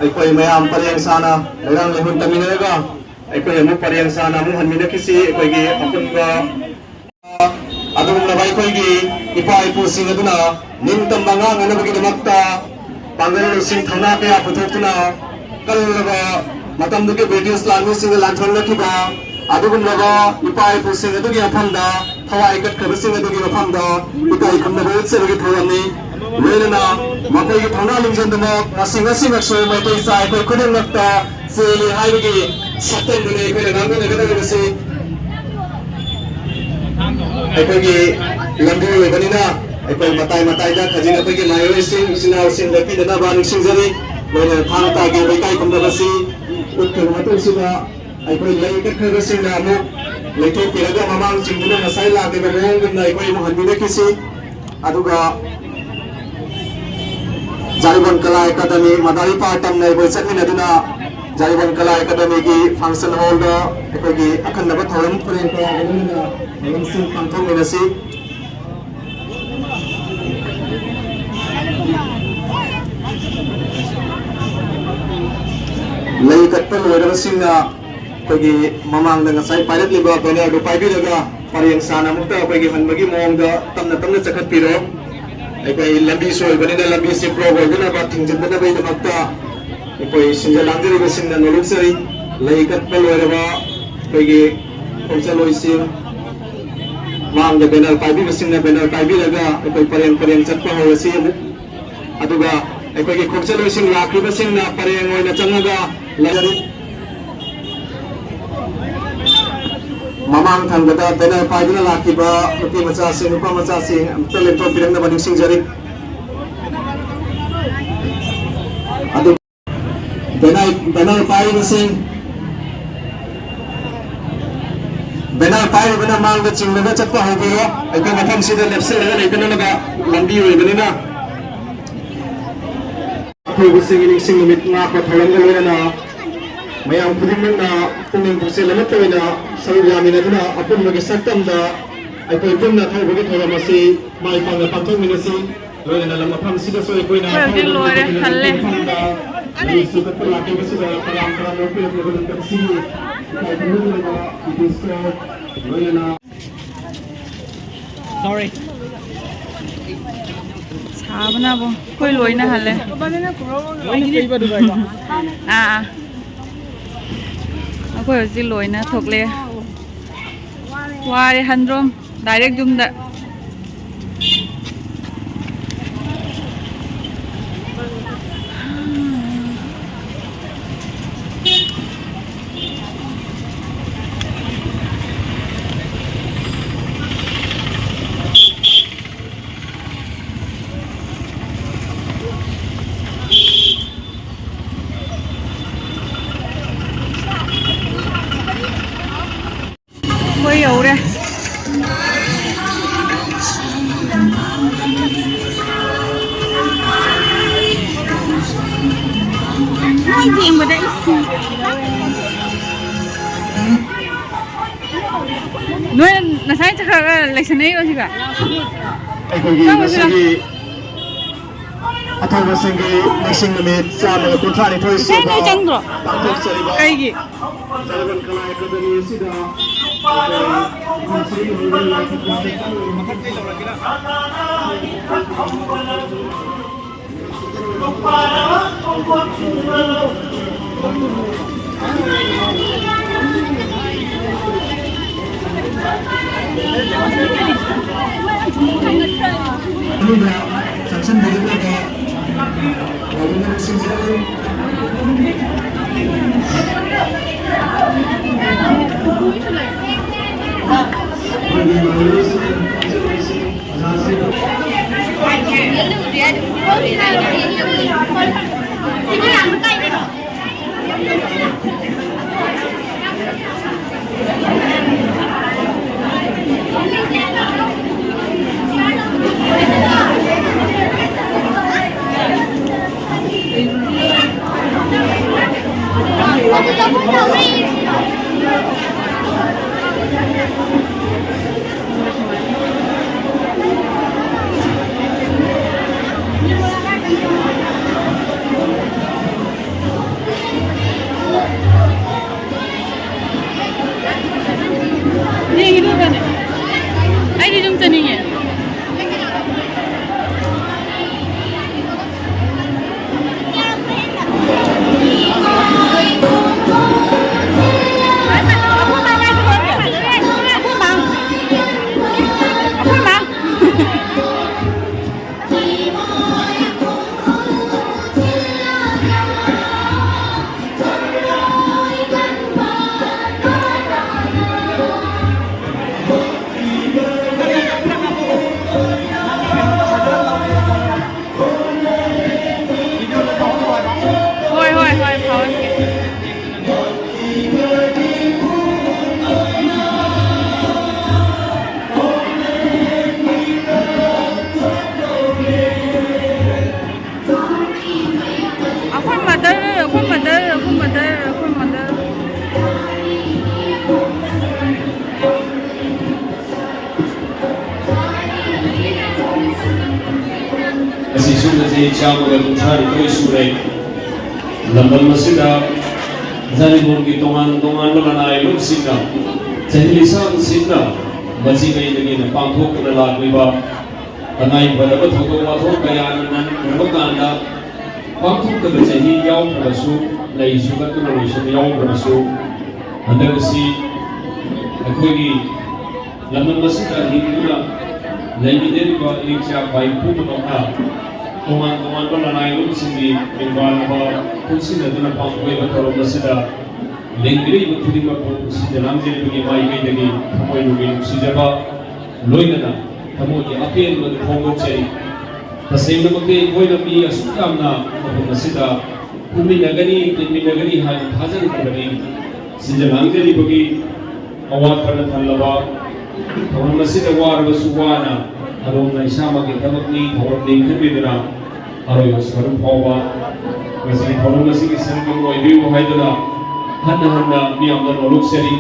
ꯑꯩꯈꯣꯏ ꯃꯌꯥꯝ ꯄꯔꯦꯡ ꯁꯥꯅ ꯂꯩꯔꯥꯡ ꯂꯩꯍꯨꯟ ꯇꯝꯃꯤꯟꯅꯔꯒ ꯑꯩꯈꯣꯏ ꯑꯃꯨꯛ ꯄꯔꯦꯡ ꯁꯥꯅ ꯑꯃꯨꯛ ꯍꯟꯃꯤꯟꯅꯈꯤꯁꯤ꯫ ꯑꯩꯈꯣꯏꯒꯤ ꯑꯄꯨꯟꯕ ꯑꯗꯨꯒꯨꯝꯂꯕ ꯑꯩꯈꯣꯏꯒꯤ ꯏꯄꯥ ꯏꯄꯨꯁꯤꯡ ꯑꯗꯨꯅ ꯅꯤꯡꯇꯝꯕ ꯉꯥꯛꯅꯅꯕꯒꯤꯗꯃꯛꯇ ꯄꯥꯡꯒꯜ ꯂꯧꯁꯤꯡ ꯊꯧꯅꯥ ꯀꯌꯥ ꯄꯨꯊꯣꯛꯇꯨꯅ ꯀꯜꯂꯕ ꯃꯇꯝꯗꯨꯒꯤ ꯕ꯭ꯔꯤꯇꯤꯁ ꯂꯥꯟꯃꯤꯁꯤꯡꯅ ꯂꯥꯟꯊꯦꯡꯅꯈꯤꯕ ꯑꯗꯨꯒꯨꯝꯂꯕ ꯏꯄꯥ ꯏꯄꯨꯁꯤꯡ ꯑꯗꯨꯒꯤ ꯃꯐꯝꯗ, ꯊꯋꯥꯏ ꯀꯠꯈ꯭ꯔꯕꯁꯤꯡ ꯑꯗꯨꯒꯤ ꯃꯐꯝꯗ ꯏꯀꯥꯏ ꯈꯨꯝꯅꯕ ꯎꯠꯆꯕꯒꯤ ꯊꯧꯔꯝꯅꯤ꯫ ꯂꯣꯏꯅꯅ ꯃꯈꯣꯏꯒꯤ ꯊꯧꯅꯥ ꯂꯤꯡꯖꯦꯜꯗꯃꯛ ꯉꯁꯤ, ꯉꯁꯤꯃꯛꯁꯨ ꯃꯩꯇꯩ ꯏꯆꯥ ꯑꯩꯈꯣꯏ ꯈꯨꯗꯤꯡꯃꯛꯇ ꯆꯦꯜꯂꯤ ꯍꯥꯏꯕꯒꯤ ꯁꯛꯇꯝꯗꯨꯅꯤ ꯑꯩꯈꯣꯏꯅ ꯉꯥꯡꯃꯤꯟꯅꯒꯗꯧꯔꯤꯕꯁꯤ꯫ ꯑꯩꯈꯣꯏꯒꯤ ꯂꯝꯕꯤ ꯑꯣꯏꯕꯅꯤꯅ ꯑꯩꯈꯣꯏ ꯃꯇꯥꯏ ꯃꯇꯥꯏꯗ ꯈꯖꯤꯡ ꯑꯩꯈꯣꯏꯒꯤ ꯃꯍꯩꯔꯣꯏꯁꯤꯡ, ꯏꯆꯤꯟ ꯏꯅꯥꯎꯁꯤꯡ ꯂꯦꯞꯄꯤꯗꯅꯕ ꯅꯤꯡꯁꯤꯡꯖꯔꯤ꯫ ꯂꯣꯏꯅꯅ ꯊꯥꯡ ꯇꯥꯒꯤ ꯏꯀꯥꯏ ꯈꯨꯝꯅꯕꯁꯤ ꯎꯠꯈ꯭ꯔꯕ ꯃꯇꯨꯡꯁꯤꯗ ꯑꯩꯈꯣꯏ ꯂꯩ ꯀꯠꯈ꯭ꯔꯕꯁꯤꯡꯅ ꯑꯃꯨꯛ ꯂꯩꯊꯣꯛꯄꯤꯔꯒ ꯃꯃꯥꯡ ꯆꯤꯡꯗꯨꯅ ꯉꯁꯥꯏ ꯂꯥꯛꯂꯤꯕ ꯃꯑꯣꯡꯒꯨꯝꯅ ꯑꯩꯈꯣꯏ ꯑꯃꯨꯛ ꯍꯟꯃꯤꯟꯅꯈꯤꯁꯤ꯫ ꯑꯗꯨꯒ ꯖꯥꯔꯤꯕꯣꯟ ꯀꯂꯥ ꯑꯦꯀꯥꯗꯃꯤ ꯃꯗꯥꯔꯤ ꯄꯥꯔ ꯇꯝꯅ ꯑꯩꯈꯣꯏ ꯆꯠꯃꯤꯟꯅꯗꯨꯅ ꯖꯥꯔꯤꯕꯣꯟ ꯀꯂꯥ ꯑꯦꯀꯥꯗꯃꯤꯒꯤ ꯐꯪꯁꯟ ꯍꯣꯜꯗ ꯑꯩꯈꯣꯏꯒꯤ ꯑꯈꯟꯅꯕ ꯊꯧꯔꯝ ꯄꯔꯦꯡ ꯀꯌꯥꯒ ꯂꯣꯏꯅꯅ ꯊꯧꯔꯝꯁꯤꯡ ꯄꯥꯡꯊꯣꯛꯃꯤꯟꯅꯁꯤ꯫ ꯂꯩ ꯀꯠꯄ ꯂꯣꯏꯔꯕꯁꯤꯡꯅ ꯑꯩꯈꯣꯏꯒꯤ ꯃꯃꯥꯡꯗ ꯉꯁꯥꯏ ꯄꯥꯏꯔꯛꯂꯤꯕ ꯕꯦꯅꯔꯗꯨ ꯄꯥꯏꯕꯤꯔꯒ ꯄꯔꯦꯡ ꯁꯥꯅ ꯑꯃꯨꯛꯇ ꯑꯩꯈꯣꯏꯒꯤ ꯍꯟꯕꯒꯤ ꯃꯑꯣꯡꯗ ꯇꯞꯅ ꯇꯞꯅ ꯆꯠꯈꯠꯄꯤꯔꯣ꯫ ꯑꯩꯈꯣꯏ ꯂꯝꯕꯤꯁꯨ ꯑꯣꯏꯕꯅꯤꯅ ꯂꯝꯕꯤꯁꯤ ꯕ꯭ꯂꯣꯛ ꯑꯣꯏꯗꯅꯕ, ꯊꯤꯡꯖꯤꯟꯗꯅꯕꯒꯤꯗꯃꯛꯇ ꯑꯩꯈꯣꯏ ꯁꯤꯟꯖ ꯂꯥꯡꯖꯔꯤꯕꯁꯤꯡꯅ ꯅꯣꯂꯨꯛꯆꯔꯤ꯫ ꯂꯩ ꯀꯠꯄ ꯂꯣꯏꯔꯕ ꯑꯩꯈꯣꯏꯒꯤ ꯈꯣꯡꯆꯠꯂꯣꯏꯁꯤꯡ, ꯃꯥꯡꯗ ꯕꯦꯅꯔ ꯄꯥꯏꯕꯤꯕꯁꯤꯡꯅ ꯕꯦꯅꯔ ꯄꯥꯏꯕꯤꯔꯒ ꯑꯩꯈꯣꯏ ꯄꯔꯦꯡ ꯄꯔꯦꯡ ꯆꯠꯄ ꯍꯧꯔꯁꯤ꯫ ꯑꯗꯨꯒ ꯑꯩꯈꯣꯏꯒꯤ ꯈꯣꯡꯆꯠꯂꯣꯏꯁꯤꯡ ꯂꯥꯛꯂꯤꯕꯁꯤꯡꯅ ꯄꯔꯦꯡ ꯑꯣꯏꯅ ꯆꯪꯉꯒ ꯂꯩꯖꯔꯤ꯫ ꯃꯃꯥꯡ ꯊꯪꯕꯗ ꯕꯦꯅꯔ ꯄꯥꯏꯗꯨꯅ ꯂꯥꯛꯈꯤꯕ ꯅꯨꯄꯤ ꯃꯆꯥꯁꯤꯡ, ꯅꯨꯄꯥ ꯃꯆꯥꯁꯤꯡ ꯑꯃꯨꯛꯇ ꯂꯦꯞꯊꯣꯛꯄꯤꯔꯛꯅꯕ ꯅꯤꯡꯁꯤꯡꯖꯔꯤ꯫ ꯑꯗꯨ ꯕꯦꯅꯔ, ꯕꯦꯅꯔ ꯄꯥꯏꯔꯤꯕꯁꯤꯡ, ꯕꯦꯅꯔ ꯄꯥꯏꯔꯤꯕꯅ ꯃꯥꯡꯗ ꯆꯤꯡꯂꯒ ꯆꯠꯄ ꯍꯧꯕꯤꯔꯣ꯫ ꯑꯩꯈꯣꯏ ꯃꯐꯝꯁꯤꯗ ꯂꯦꯞꯁꯤꯜꯂꯒ ꯂꯩꯕꯅ ꯂꯝꯕꯤ ꯑꯣꯏꯕꯅꯤꯅ꯫ ꯑꯊꯧꯕꯁꯤꯡꯒꯤ ꯅꯤꯡꯁꯤꯡ ꯅꯨꯃꯤꯠ ꯉꯥꯛꯄ ꯊꯧꯔꯝꯒ ꯂꯣꯏꯅꯅ ꯃꯌꯥꯝ ꯈꯨꯗꯤꯡꯃꯛꯅ ꯄꯨꯛꯅꯤꯡ ꯄꯨꯛꯆꯦꯜ ꯑꯃꯠꯇ ꯑꯣꯏꯅ ꯁꯔꯨꯛ ꯌꯥꯃꯤꯟꯅꯗꯨꯅ ꯑꯄꯨꯟꯕꯒꯤ ꯁꯛꯇꯝꯗ ꯑꯩꯈꯣꯏ ꯄꯨꯟꯅ ꯊꯧꯕꯒꯤ ꯊꯧꯔꯝ ꯑꯁꯤ ꯃꯥꯏ ꯄꯥꯛꯅ ꯄꯥꯡꯊꯣꯛꯃꯤꯟꯅꯁꯤ꯫ ꯂꯣꯏꯅꯅ ꯂꯝ ꯃꯐꯝꯁꯤꯗꯁꯨ ꯑꯩꯈꯣꯏꯅ ꯑꯩꯈꯣꯏ ꯍꯧꯖꯤꯛ ꯂꯣꯏꯔꯦ, ꯍꯜꯂꯦ꯫ ꯃꯐꯝꯗ ꯂꯩꯁꯨ ꯀꯠꯄ ꯂꯥꯛꯄꯤꯕꯁꯤꯗ ꯇꯔꯥꯝ ꯇꯔꯥꯝꯅ ꯑꯣꯛꯄꯤꯔꯛꯂꯕ ꯂꯝꯗꯝ ꯑꯁꯤꯒꯤ ꯏꯀꯥꯏ ꯈꯨꯝꯅꯅ ꯏꯗꯤꯁꯀꯣ ꯂꯣꯏꯅꯅ Sorry. ꯁꯥꯕꯅꯕꯨ ꯑꯩꯈꯣꯏ ꯂꯣꯏꯅ ꯍꯜꯂꯦ꯫ ꯑꯥ, ꯑꯥ꯫ ꯑꯩꯈꯣꯏ ꯍꯧꯖꯤꯛ ꯂꯣꯏꯅ ꯊꯣꯛꯂꯦ꯫ ꯋꯥꯔꯦ ꯍꯟꯗ꯭ꯔꯣꯝ꯫ Direct ꯌꯨꯝꯗ꯫ ꯑꯩꯈꯣꯏ ꯌꯧꯔꯦ꯫ ꯃꯣꯏ ꯌꯦꯡꯕꯗ ꯏꯁꯤꯡ꯫ ꯅꯣꯏ ꯉꯁꯥꯏ ꯆꯠꯈ꯭ꯔꯒ ꯂꯩꯁꯟꯅꯩꯔꯣ ꯁꯤꯒ? ꯑꯩꯈꯣꯏꯒꯤ ꯆꯪꯉꯨ, ꯆꯪꯉꯨ꯫ ꯉꯁꯤꯒꯤ ꯑꯊꯧꯕꯁꯤꯡꯒꯤ ꯅꯤꯡꯁꯤꯡ ꯅꯨꯃꯤꯠ ꯆꯥꯝꯃꯒ ꯀꯨꯟꯊ꯭ꯔꯥꯅꯤꯊꯣꯏ ꯏꯆꯦ, ꯁꯨꯕ ꯅꯣꯏ ꯆꯪꯗ꯭ꯔꯣ? ꯄꯥꯡꯊꯣꯛꯆꯔꯤꯕ ꯀꯩꯒꯤ? ꯖꯔꯃꯟ ꯀꯂꯥ ꯑꯦꯀꯥꯗꯃꯤ ꯑꯁꯤꯗ ꯑꯗꯨꯒ ꯆꯥꯛꯁꯟꯕꯤꯒꯗꯕ ꯌꯥꯎꯕꯤꯅꯕꯁꯤꯡꯁꯦ꯫ ꯌꯦꯡꯒꯦ ꯇꯧꯕꯅꯦ꯫ ꯑꯩꯗꯤ ꯑꯗꯨꯝ ꯆꯠꯅꯤꯡꯉꯦ꯫ ꯍꯣꯏ, ꯍꯣꯏ, ꯍꯣꯏ, ꯐꯥꯎꯔꯛꯀꯦ꯫ ꯑꯩꯈꯣꯏ ꯃꯥꯗꯔ, ꯑꯩꯈꯣꯏ ꯃꯥꯗꯔ, ꯑꯩꯈꯣꯏ ꯃꯥꯗꯔ, ꯑꯩꯈꯣꯏ ꯃꯥꯗꯔ꯫ ꯑꯁꯤꯁꯨ ꯆꯍꯤ ꯆꯥꯝꯃꯒ ꯀꯨꯟꯊ꯭ꯔꯥ ꯅꯤꯊꯣꯏ ꯁꯨꯔꯦ꯫ ꯂꯝꯗꯝ ꯑꯁꯤꯗ ꯖꯥꯔꯤꯃꯣꯟꯒꯤ ꯇꯣꯉꯥꯟ ꯇꯣꯉꯥꯟꯕ ꯂꯅꯥꯏ ꯂꯨꯞꯁꯤꯡꯅ ꯆꯍꯤ ꯂꯤꯁꯥꯡ ꯁꯤꯟꯅ ꯃꯁꯤꯗꯩꯗꯒꯤ ꯍꯦꯟꯅ ꯄꯥꯡꯊꯣꯛꯇꯨꯅ ꯂꯥꯛꯂꯤꯕ ꯇꯉꯥꯏ ꯐꯗꯕ ꯊꯧꯗꯣꯛ ꯋꯥꯊꯣꯛ ꯀꯌꯥꯅ ꯅꯪꯈ꯭ꯔꯕ ꯀꯥꯟꯗ ꯄꯥꯡꯊꯣꯛꯇꯕ ꯆꯍꯤ ꯌꯥꯎꯈ꯭ꯔꯕꯁꯨ, ꯂꯩ ꯁꯨꯒꯠꯇꯨꯅ ꯂꯣꯏꯁꯤꯟꯕ ꯌꯥꯎꯈ꯭ꯔꯕꯁꯨ, ꯍꯟꯗꯛ ꯑꯁꯤ ꯑꯩꯈꯣꯏꯒꯤ ꯂꯝꯗꯝ ꯑꯁꯤꯗ ꯍꯤꯡꯗꯨꯅ ꯂꯩꯃꯤꯟꯅꯔꯤꯕ ꯏꯔꯤꯛꯆꯥ ꯚꯥꯏ ꯄꯨꯝꯅꯃꯛꯅ ꯇꯣꯉꯥꯟ ꯇꯣꯉꯥꯟꯕ ꯂꯅꯥꯏ ꯂꯣꯟꯁꯤꯡꯒꯤ ꯃꯤꯡꯕꯥꯟ ꯑꯃ ꯄꯨꯟꯁꯤꯟꯅꯗꯨꯅ ꯄꯥꯡꯊꯣꯛꯂꯤꯕ ꯊꯧꯔꯝ ꯑꯁꯤꯗ ꯂꯦꯡꯕꯤꯔꯛꯏꯕ ꯈꯨꯗꯤꯡꯃꯛꯄꯨ ꯁꯤꯟꯖ ꯂꯥꯡꯖꯔꯤꯕꯒꯤ ꯃꯥꯏꯀꯩꯗꯒꯤ ꯊꯃꯣꯏꯅꯨꯡꯒꯤ ꯅꯨꯡꯁꯤꯖꯕ ꯂꯣꯏꯅꯅ ꯊꯃꯣꯏꯒꯤ ꯑꯄꯦꯟꯕꯗꯨ ꯐꯣꯡꯗꯣꯛꯆꯔꯤ꯫ ꯇꯁꯦꯡꯅꯃꯛꯇꯤ ꯑꯩꯈꯣꯏꯅ ꯃꯤ ꯑꯁꯨꯛ ꯌꯥꯝꯅ ꯃꯐꯝ ꯑꯁꯤꯗ ꯄꯨꯟꯃꯤꯟꯅꯒꯅꯤ, ꯇꯤꯟꯃꯤꯟꯅꯒꯅꯤ ꯍꯥꯏꯅ ꯊꯥꯖꯔꯨꯗꯕꯅꯤ꯫ ꯁꯤꯟꯖ ꯂꯥꯡꯖꯔꯤꯕꯒꯤ ꯑꯋꯥꯠꯄꯅ ꯊꯜꯂꯕ ꯊꯧꯔꯝ ꯑꯁꯤꯗ ꯋꯥꯔꯕꯁꯨ ꯋꯥꯅ ꯑꯗꯣꯝꯅ ꯏꯁꯥꯃꯛꯀꯤ ꯊꯕꯛꯅꯤ, ꯊꯧꯔꯝꯅꯤ ꯈꯟꯕꯤꯗꯨꯅ ꯑꯔꯣꯏꯕ ꯁꯔꯨꯛ ꯐꯥꯎꯕ ꯉꯁꯤꯒꯤ ꯊꯧꯔꯝ ꯑꯁꯤꯒꯤ ꯁꯔꯨꯛ ꯑꯃ ꯑꯣꯏꯕꯤꯌꯨ ꯍꯥꯏꯗꯨꯅ ꯍꯟꯅ ꯍꯟꯅ ꯃꯤꯌꯥꯝꯗ ꯅꯣꯂꯨꯛꯆꯔꯤ꯫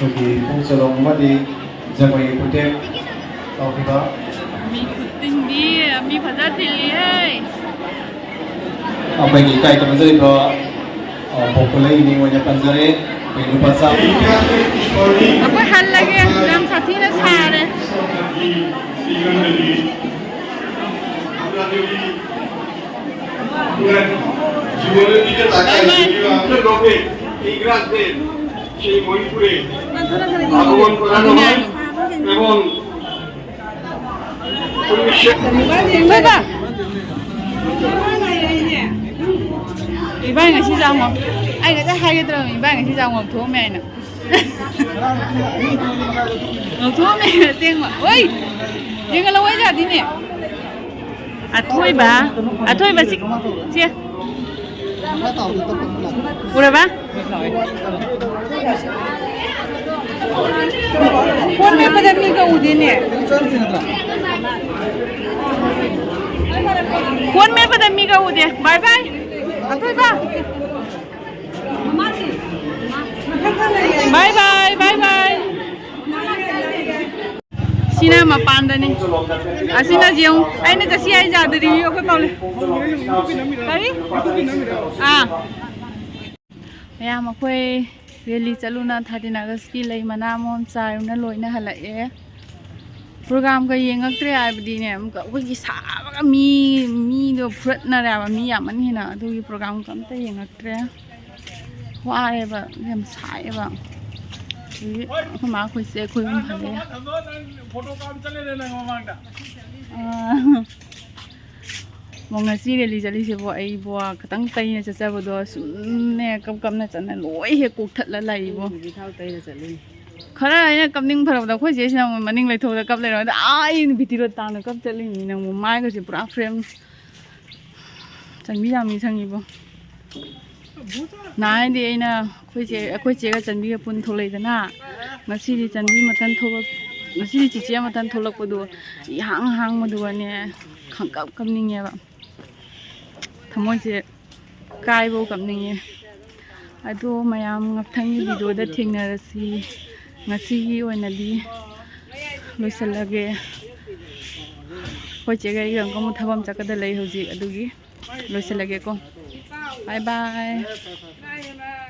ꯑꯩꯈꯣꯏꯒꯤ ꯄꯨꯡ ꯆꯣꯂꯣꯝ ꯑꯃꯗꯤ ꯖꯒꯣꯏꯒꯤ ꯈꯨꯠꯊꯦꯛ ꯇꯧꯈꯤꯕ꯫ ꯃꯤ ꯈꯨꯠꯇꯤꯡꯗꯤ ꯃꯤ ꯐꯖ ꯊꯤꯜꯂꯤꯍꯦ꯫ ꯑꯩꯈꯣꯏꯒꯤ ꯏꯀꯥꯏ ꯈꯨꯝꯅꯖꯔꯤꯕ, ꯑ, ꯄꯣꯛꯄ ꯂꯩ ꯃꯤꯡ ꯑꯣꯏꯅ ꯄꯟꯖꯔꯦ꯫ ꯑꯩꯈꯣꯏ ꯂꯨꯄꯥ ꯆꯥꯝꯃ꯫ ꯑꯩꯈꯣꯏ ꯍꯜꯂꯒꯦ, ꯌꯥꯝ ꯁꯥꯊꯤꯅ ꯁꯥꯔꯦ꯫ জীবনের দিকে তাকায়, যদি আমরা লোভে এই গ্রাস দেন, সেই মণিপুরে আগমন করানো হয় এবং উনিশশো ꯏꯕꯥꯏ, ꯏꯕꯥꯏ ꯉꯁꯤ ꯆꯥꯛ ꯉꯧ-, ꯑꯩ ꯉꯁꯥꯏ ꯍꯥꯏꯒꯦ ꯇꯧꯔꯝꯃꯤ, ꯏꯕꯥꯏ ꯉꯁꯤ ꯆꯥꯛ ꯉꯧꯊꯣꯛꯑꯝꯃꯦ ꯍꯥꯏꯅ꯫ ꯉꯧꯊꯣꯛꯑꯝꯃꯦ ꯑꯁꯦꯡꯕ꯫ ꯑꯣꯏ! ꯌꯦꯡꯍꯜꯂꯣ, ꯑꯩ ꯌꯥꯗꯤꯅꯦ꯫ ꯑꯊꯣꯏꯕ, ꯑꯊꯣꯏꯕ ꯁꯤ, ꯁꯦ꯫ ꯎꯔꯕ? ꯐꯣꯟ ꯃꯦꯠꯄꯗ ꯃꯤꯒ ꯎꯗꯦꯅꯦ꯫ ꯐꯣꯟ ꯃꯦꯠꯄꯗ ꯃꯤꯒ ꯎꯗꯦ꯫ ꯕꯥꯏ ꯕꯥꯏ꯫ ꯑꯊꯣꯏꯕ꯫ ꯕꯥꯏ ꯕꯥꯏ, ꯕꯥꯏ ꯕꯥꯏ꯫ ꯁꯤꯅ ꯃꯄꯥꯟꯗꯅꯤ꯫ ꯑꯁꯤꯅ ꯌꯦꯡꯉꯨ꯫ ꯑꯩꯅ ꯆꯠꯁꯤ ꯍꯥꯏ ꯌꯥꯗ꯭ꯔꯤ, ꯑꯩꯈꯣꯏ ꯄꯥꯎꯂꯦ꯫ ꯀꯔꯤ? ꯑꯥ꯫ ꯃꯌꯥꯝ ꯑꯩꯈꯣꯏ ꯔꯦꯂꯤ ꯆꯠꯂꯨꯅ ꯊꯥꯔꯇꯤꯟ ꯑꯥꯒꯁꯀꯤ ꯂꯩ ꯃꯅꯥ ꯑꯃꯃꯝ ꯆꯥꯏꯔꯨꯅ ꯂꯣꯏꯅ ꯍꯜꯂꯛꯑꯦ꯫ ꯄ꯭ꯔꯣꯒ꯭ꯔꯥꯝꯒ ꯌꯦꯡꯉꯛꯇ꯭ꯔꯦ ꯍꯥꯏꯕꯗꯤꯅꯦ, ꯑꯃꯨꯛꯀ ꯑꯩꯈꯣꯏꯒꯤ ꯁꯥꯕꯒ ꯃꯤ, ꯃꯤꯗꯣ ꯐꯨꯔꯠꯅꯔꯦ ꯍꯥꯏꯕ, ꯃꯤ ꯌꯥꯝꯃꯟꯈꯤꯅ꯫ ꯑꯗꯨꯒꯤ ꯄ꯭ꯔꯣꯒ꯭ꯔꯥꯝꯒ ꯑꯝꯇ ꯌꯦꯡꯉꯛꯇ꯭ꯔꯦ꯫ ꯋꯥꯔꯦꯕ, ꯌꯥꯝ ꯁꯥꯏꯌꯦꯕ꯫ ꯑꯗꯒꯤ ꯑꯩꯈꯣꯏ ꯃꯥ, ꯑꯩꯈꯣꯏ ꯆꯦ, ꯑꯩꯈꯣꯏ ꯑꯍꯨꯝ ꯍꯜꯂꯛꯑꯦ꯫ ꯑꯥ꯫ ꯃꯣ ꯉꯁꯤ ꯔꯦꯂꯤ ꯆꯠꯂꯤꯁꯤꯕꯣ, ꯑꯩꯕꯣ ꯈꯤꯇꯪ ꯇꯩꯅ ꯆꯠꯆꯕꯗꯣ ꯁꯨꯝꯅꯦ ꯀꯞ ꯀꯞꯅ ꯆꯠꯅ ꯂꯣꯏ ꯍꯦꯛ ꯀꯣꯛꯊꯠꯂ ꯂꯩꯕꯣ꯫ ꯑꯩꯕꯨꯗꯤ ꯊꯥꯎ ꯇꯩꯔ ꯆꯠꯂꯤꯅꯤ꯫ ꯈꯔ ꯑꯩꯅ ꯀꯞꯅꯤꯡ ꯐꯔꯕꯗ ꯑꯩꯈꯣꯏ ꯆꯦꯁꯤꯅ ꯑꯃꯨꯛ ꯃꯅꯤꯡ ꯂꯩꯊꯣꯛꯑꯒ ꯀꯞ ꯂꯩꯔꯝꯃꯦ꯫ ꯑꯗ ꯑꯥ ꯑꯩ ꯕꯤ ꯇꯤ ꯔꯣꯗ ꯇꯥꯡꯅ ꯀꯞ ꯆꯠꯂꯤꯅꯤ ꯅꯪꯕꯨ꯫ ꯃꯥꯏꯒꯁꯦ ꯄꯨꯔꯥ ꯐ꯭ꯔꯦꯝ ꯆꯟꯕꯤ ꯌꯥꯝꯃꯤ ꯁꯪꯉꯤꯕꯣ꯫ ꯅꯍꯥꯟꯗꯤ ꯑꯩꯅ ꯑꯩꯈꯣꯏ ꯆꯦ, ꯑꯩꯈꯣꯏ ꯆꯦꯒ ꯆꯟꯕꯤꯒ ꯄꯨꯟ ꯊꯣꯛꯂꯛꯏꯗꯅ, ꯉꯁꯤꯗꯤ ꯆꯟꯕꯤ ꯃꯊꯟ ꯊꯣꯛꯂꯛ-, ꯉꯁꯤꯗꯤ ꯆꯤꯆꯦ ꯃꯊꯟ ꯊꯣꯛꯂꯛꯄꯗꯣ ꯏꯍꯥꯡ ꯍꯥꯡꯕꯗꯨꯒꯅꯦ ꯈꯪꯀꯞ ꯀꯞꯅꯤꯡꯉꯦꯕ꯫ ꯊꯃꯣꯏꯁꯦ ꯀꯥꯏꯕꯧ ꯀꯞꯅꯤꯡꯉꯦ꯫ ꯑꯗꯣ ꯃꯌꯥꯝ ꯃꯊꯪꯒꯤ ꯚꯤꯗꯤꯑꯣꯗ ꯊꯦꯡꯅꯔꯁꯤ꯫ ꯉꯁꯤꯒꯤ ꯑꯣꯏꯅꯗꯤ ꯂꯣꯏꯁꯤꯜꯂꯒꯦ꯫ ꯑꯩꯈꯣꯏ ꯆꯦꯒ ꯑꯩꯒ ꯑꯃꯨꯛ ꯊꯕꯛ ꯑꯃ ꯆꯠꯀꯗ ꯂꯩ ꯍꯧꯖꯤꯛ, ꯑꯗꯨꯒꯤ ꯂꯣꯏꯁꯤꯜꯂꯒꯦꯀꯣ꯫ Bye bye.